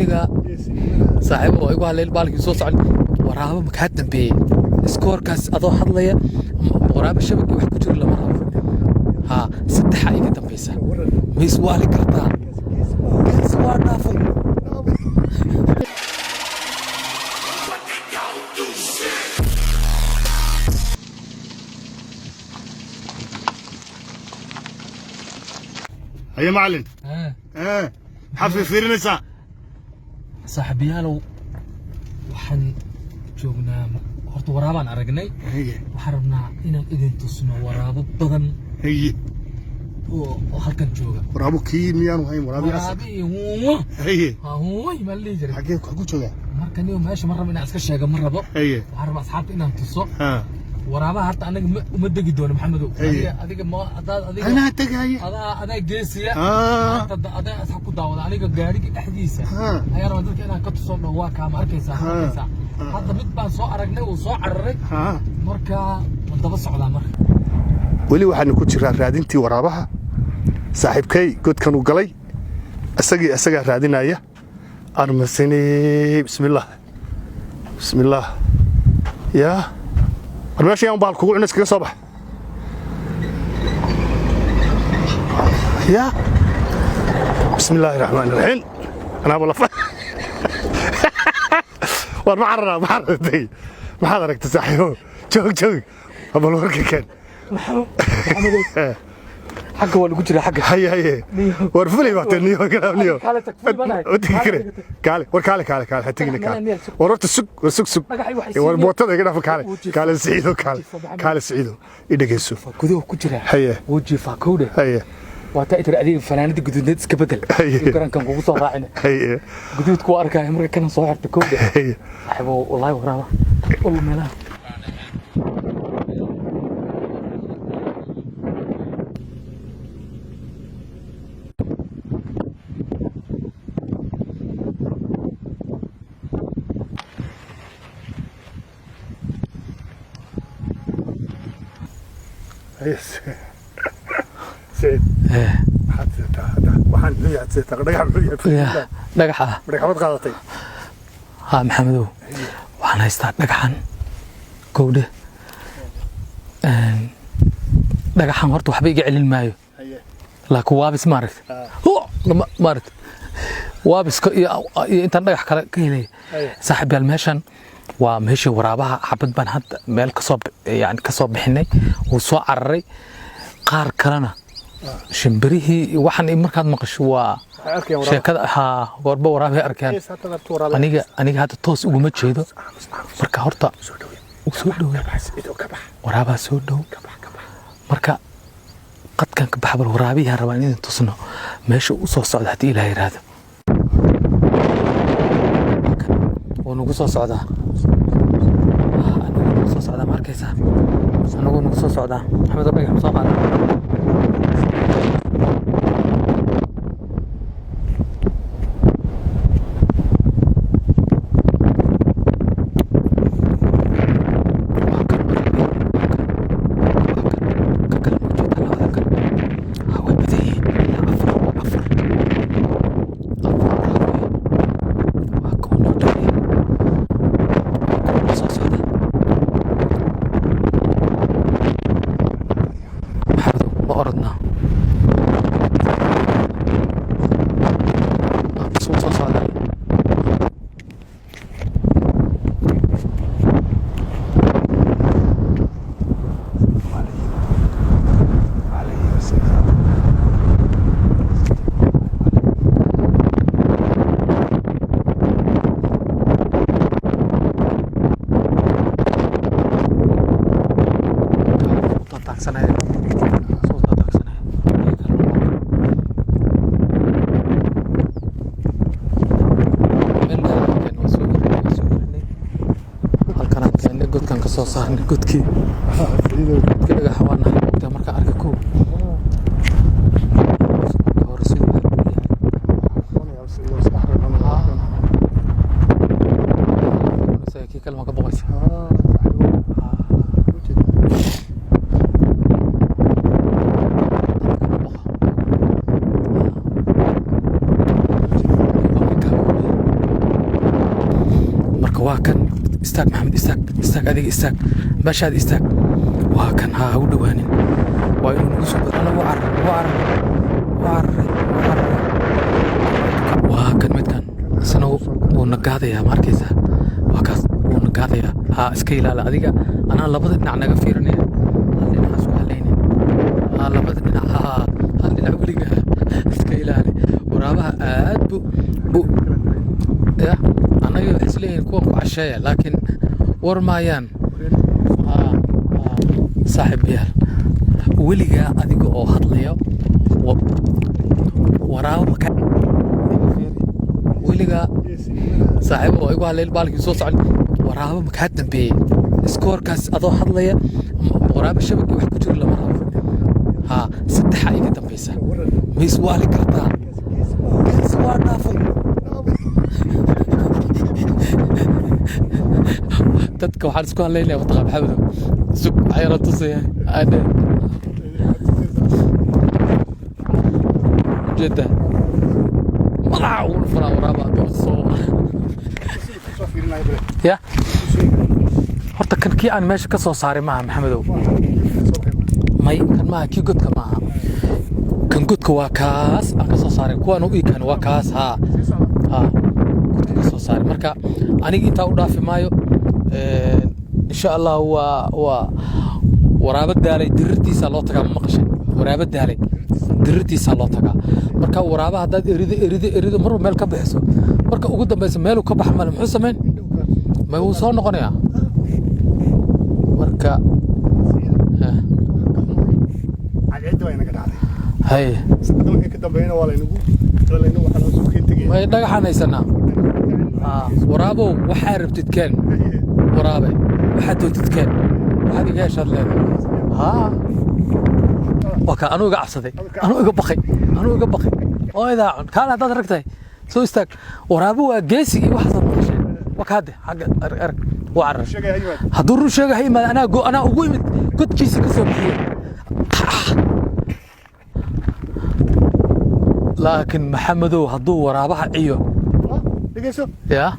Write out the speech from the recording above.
Xilligaa saaxiibo oo igu hadlay baalkii soo socon, waraabo makaa dambeeyey iskoorkaas adoo hadlaya, waraabo shabakii wax ku jiro lama rabo. Haa, saddexa iga dambaysa, ma iswaali kartaa? Geesi waa dhaafay. Haye macalin, maxaad fiirfiirinaysaa? Saaxiibayaalow, waxaan joognaa horta waraabaan aragnay. Waxaan rabnaa inaan idin tusno waraabo badan oo halkan jooga. Waraabo kii miyaanu hayn waraabi asal? Waraabi iyo huumo. Huumay maa la dhihi jiray. Xagee ku joogaa? Marka niyo meesha ma rabo inaan iska sheego, ma rabo. Waxaan rabaa asxaabta inaan tuso waraabaha. Horta anaga uma degi doono, Maxamedow. Adiga ma hadaad adiga Anaa tegaya. Adaa geesiya. Maanta adaa asxaab ku daawada aniga gaarigii dhexdiisa ayaa rabaa dadka inaan ka tuso dho. Waa kaa, ma arkaysaa? Ma arkaysaa? Hadda mid baan soo aragnay, uu soo cararay. Marka ma daba socdaa marka? Weli waxaanu ku jiraa raadintii waraabaha. Saaxiibkay godkan uu galay, isagii isagaa raadinaya. Armasini, bismillaah, bismillaah. Yaa war, meesha yaan bahal kugu cuna, iskaga soo bax. Yaa, bismillaahi raxmaani raxiim. Anaaba lafa war ma cararaa? Ma carartay? Maxaad aragtay, saaxiibo? Joog, joog, bal warka keen. Maxamedow, xagga waa lagu jiraa, xagga. Haye, haye, war fulay baa niyo kala niyo. Kaale tag, fulay baan ahay. Wadi kare, kaale, war kaale, kaale, kaale, ha tegina, kaale. War horta sug, war sug, sug. Dhagaxay waxay war siinayaan. Mootada iga dhaaf, kaale. Wuu jiifaa. Kaale Siciido, kaale. Jiifaa, Maxamed. Kaale Siciido, i dhegeyso. Guduhu ku jiraa. Wuu jiifaa, kowdhe. Waa taa itir adiga fanaanada guduudneed iska bedel. Iyo garankan kugu soo raacina. Guduudku waa arkaya marka kana soo xirta, kowdhe. Saaxiibo, wallaahi waraaba walla meelaha. Haye Siciid, maxaad sidataa hadda? Waxaan muxuu yahay sidataa? Dhagax muxuu yahay? Dhagaxa. Dhagaxmad qaadatay? Haa Maxamedow, waxaan haystaa dhagaxan, kowdhe. Dhagaxan horta waxba iga celin maayo. Laakiin waabis maaragta, lama maaragta waabiska iyo intaan dhagax kale ka helay. Saaxiib yaal, meeshan waa meeshii waraabaha. Xabad baan hadda meel kasoo yani kasoo bixinay, wuu soo cararay. Qaar kalena shimbirihii iyo waxaan iyo markaad maqasho waa Waxay arkayaan waraaba. Sheekada haa, goorba waraabay arkeen. Aniga hadda toos uguma jeedo. Marka horta uu soo dhowaa. Siciido, ka bax. Waraabaa soo dhow. Ka bax, ka bax. Marka qadkan ka baxa, bal waraabiyaa rabaa in idin tusno meesha uu soo socda haddii Ilaah yiraahdo. Wuu nagu soo socdaa. Anagu nagu soo socdaa, ma arkaysaa? Anagu nagu soo socdaa. Maxamed oo dhagax soo qaada. Waa kan waraabihi, waa kan, waa kan, ka kale ma ujeedaa? Labada kale ha way badan yihiin, ilaa afar, afar, afar waraabiye. Waa kuwa noo dhawey, waa kuwa soo socda. Maxamedow, ma orodnaa? Waa soo socdaa. Soo taagsanaya, soo taagsanaya. Meel dheer aan keenay, waa soo hirinay, waa soo hirinay. Halkan aan keennay, godkan ka soo saarnay, godkii dhagaxa. Waa naxay, ogtaa, markaan arkay kow marka hore siduu wax u yahay. Kii kale ma ka boqaysa? Dadka kuma boqa. Waa Waa kan. Istaag, Maxamed, istaag, istaag, adiga istaag, meeshaad istaag. Waa kan, ha u dhowaanin, waa inuu nagu soo bado. Alla, wuu cararay, wuu cararay, wuu cararay, wuu cararay. Waa kan midkan, isna wuu nagaadayaa, ma arkaysaa? Waa kaas, wuu nagaadayaa. Ha iska ilaali adiga, anaa labada dhinac naga fiirinaya. Hal dhinac isku halaynin, ha labada dhinac, ha hal dhinac weliga iska ilaali. Waraabaha aad bu ya annaga waxay isleeyihiin kuwan ku casheeya, laakiin war maayaan. Saaxiib yaal, weligaa adiga oo hadlaya waraabo maka weligaa saaxiib oo igu hadlay baalkii soo socon, waraabo makaa dambeeyey iskoorkaas adoo hadlaya, waraabo shabakii wax ku jiro lama rabo. Ha, saddexa iga dambaysa, ma iswaali kartaa? Geesi waa dhaafay. Dadka waxaan isku hadlaynaya, mataqaan, Maxamedow, sug, waxaa yara tusaya adhe ujeedaa madaxa ugu dhufanaa waraaba hadduu soo ya. Horta kan kii aan meesha ka soo saaray maaha, Maxamedow. May, kan maaha, kii godka maaha. Kan godka waa kaas aan ka soo saaray, kuwaan u iikan waa kaas. Haa haa, godka ka soo saaray. Marka aniga intaa u dhaafi maayo, insha Allah. Waa waraabo daalay dirirtiisa loo tagaa, ma maqashay? Waraabo daalay dirirtiisa loo tagaa. Marka waraaba haddaad erido, erido, erido, marba meel ka bixiso, marka ugu dambeysa meeluu ka baxa male, muxuu samayn? Ma wuu soo noqonayaa? Marka Cadceedda waa inaga dhacday. Haye. Hadda wixii ka dambeeyana waa laynagu waxaa loo soo keen tegaya. May, dhagaxaan haysanaa. Waraabow, waxaa rabtid keen. Waraabe, waxaad doontid keen, waxaad iga heshaad leedahay. Haa, waa kaa. Anuu iga cabsaday, anuu iga baqay, anuu iga baqay oo idaacun kaale. Haddaad ragtahay, soo istaag. Waraabo waa geesi iyo waxaasaad maqasheen. Waa kaade xagga, arag, arag, waa carar. Sheegaya yimaad. Hadduu run sheega ha yimaada. Anaa anaa ugu imid godkiisa ka soo bixiyey. Laakiin Maxamedow, hadduu waraabaha ciyo Dhegeyso. Ya.